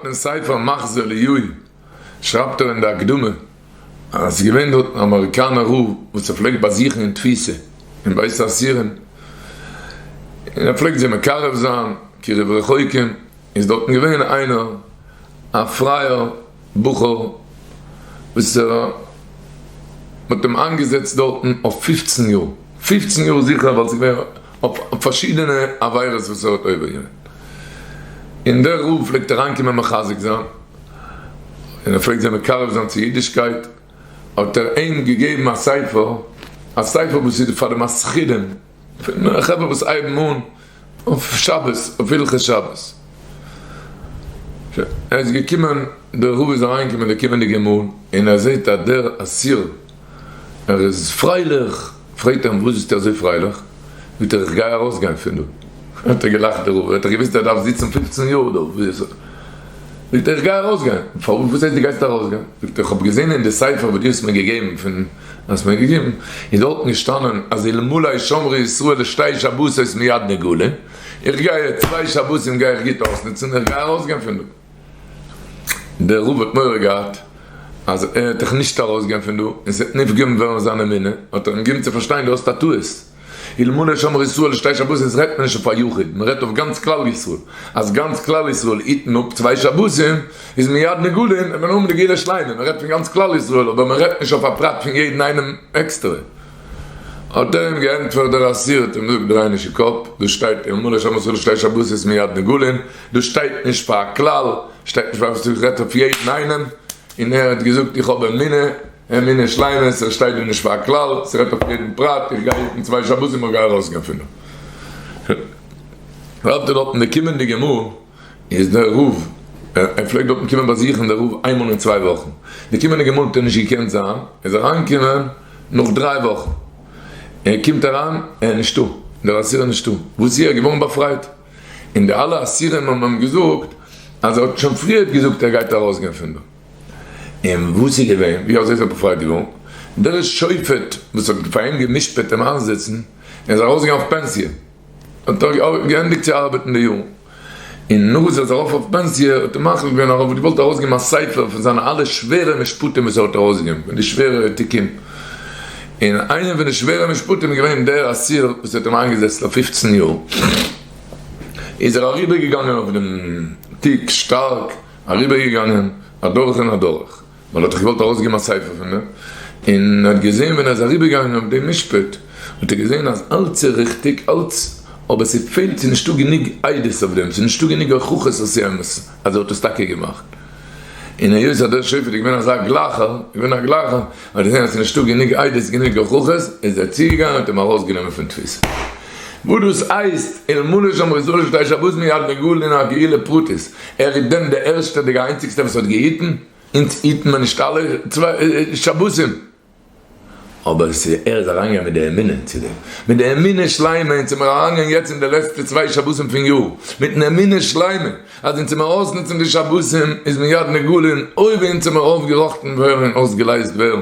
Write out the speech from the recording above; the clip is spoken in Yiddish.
שרייבט אין ספר מחזה אליהו שרייבט ער אין די הקדמה אז ס'איז געווען דארט אן אמעריקאנער רב וואס ער פלעגט באזוכן אין תפיסה אין בית האסירים און ער פלעגט זיי מקרב זיין קירוב רחוקים איז דארטן געווען איינער א פרייער בחור וואס ער מ'האט אים איינגעזעצט דארטן אויף פופצן יאר, פופצן יאר זיכער ווייל ס'איז געווען אויף פארשידענע עבירות וואס ער האט עובר געווען, און דער רב פלעגט אריינקומען מחזק זיין, און ער פלעגט זיי מקרב זיין צו אידישקייט, האט ער אים געגעבן א ספר, א ספר וואס איז פאר די מתחילים, פון חברה וואס הייבן אן אויף שבת, אויף הלכות שבת. ער איז געקומען, דער רב איז אריינגעקומען די קומענדיגע מאל, און ער זעט אז דער אסיר, ער איז פרייליך, פרעגט ער אים וואס ביסטו אזוי פרייליך? זאגט ער איך גיי ארויסגיין פון דא. האט ער געלאכט דער רב, ער האט דאך געוואוסט ער דארף זיצן פופצן יאר דא, זאגט ער איך גיי ארויסגיין, פארוואס וואס הייסט דו גייסט ארויסגיין? זאגט ער איך האב געזען אין די ספר וואס דו האסט מיר געגעבן פון האסט מיר געגעבן, איז דארטן געשטאנען אז אלמלא שמרו ישראל לשתי שבתות מיד נגאלין, איך גיי יעצט צוויי שבתים גיי איך גוט אויסנוצן, איך גיי ארויסגיין פון דא. דער רב האט מורא געהאט אז ער וועט דאך נישט ארויסגיין פון דא און ס'וועט נפגם ווערן זיין אמונה, האט ער אים געגעבן צו פארשטיין דו האסט א טעות, אלמלא שמרו ישראל לשתי שבתות רעדט מען נישט אויף א יחיד, מען רעדט אויף גאנץ כלל ישראל, אז גאנץ כלל ישראל היטן אפ צוויי שבתים איז מיד נגאלין און מען האבן די גאולה שלימה, מען רעדט פון גאנץ כלל ישראל אבער מען רעדט נישט אויף א פרט פון יעדן איינעם עקסטערע. האט ער אים געענטפערט דער אסיר האט אים געזאגט דריי נישט די קאפ, דא שטייט אלמלא שמרו ישראל לשתי שבתות מיד נגאלין, דאס שטייט נישט פאר א כלל, שטייט נישט פאר וואס איך רעדט אויף יעדן איינעם, און ער האט געזאגט איך האב אמונה, אמונה שלימה, ס'שטייט דא נישט פאר א כלל, ס'רעדט אויף יעדן פרט, איך גיי היטן צוויי שבתים איך גיי ארויסגיין פון דא. רב דער דארטן די קומענדיגע מאל איז דער רב, ער פלעגט דארטן קומען באזוכן דער רב איינמאל אין צוויי וואכן, די קומענדיגע מאל האט ער נישט געקענט זיין, איז אריינגעקומען נאך דריי וואכן, ער קומט אריין, ער איז נישטא, דער אסיר איז נישטא, וואס איז ער געווארן באפרייט? און די אלע אסירים האבן אים געזאגט אז ער האט שוין פריערט געזאגט ער גייט ארויסגיין פון דא. און וואס איז געווען? ווי אזוי איז ער באפרייט געווארן? דער שופט וואס האט פאר אים גע'משפט אים איינזיצן, ער איז ארויסגעגאנגען אויף פענסיע, האט ער געענדיגט צו ארבעטן די יארן, און נאך וואס ער איז ארויף אויף פענסיע האט ער מחליט געווען אז ער וואלט געוואלט ארויסגעבן א ספר פון זיינע אלע שווערע משפטים וואס ער האט ארויסגעגעבן, פון די שווערע תיקים, און איינע פון די שווערע משפטים איז געווען דער אסיר וואס האט אים איינגעזעצט אויף פופצן יאר, איז ער אריבערגעגאנגען אויף דעם תיק שטארק אריבערגעגאנגען אדורך און אדורך. ווייל ער האט דאך געוואלט ארויסגעבן א ספר פון דעם, און ער האט געזען ווען ער איז אריבערגעגאנגען אויף דעם משפט, האט ער געזען אז אלץ איז ריכטיג, אלץ, אבער ס'פעלט, ס'איז נישטא גענוג עדות אויף דעם, ס'איז נישטא גענוג הוכחות אז ס'איז אמת אז ער האט עס טאקע געמאכט. און היות אז דער שופט איז געווען אזא גלייכער, געווען א גלייכער, האט ער געזען אז ס'איז נישטא גענוג עדות, גענוג הוכחות, איז ער צוגעגאנגען און האט אים ארויסגענומען פון תפיסה. וואס דאס הייסט, אלמלא שמרו ישראל שתי שבתים מיד נגאלין א גאולה פרטית, ער איז דען דער ערשטער דער איינציגסטער וואס האט געהיטן? אונז היטן מיר נישט אלע צוויי שבתים. אבער ס'איז ער איז אריינגעגאנגען מיט די אמונה צו דעם, מיט די אמונה שלימה, אונז זעמיר אריינגעגאנגען יעצט אין די לעצטע צוויי שבתים פון יאר, מיטן אמונה שלימה אז אונז זעמיר אויסנוצן די שבתים איז מיד נגאלין, אויב אונז זעמיר אויפגעראכטן ווערן און אויסגעלייזט ווערן.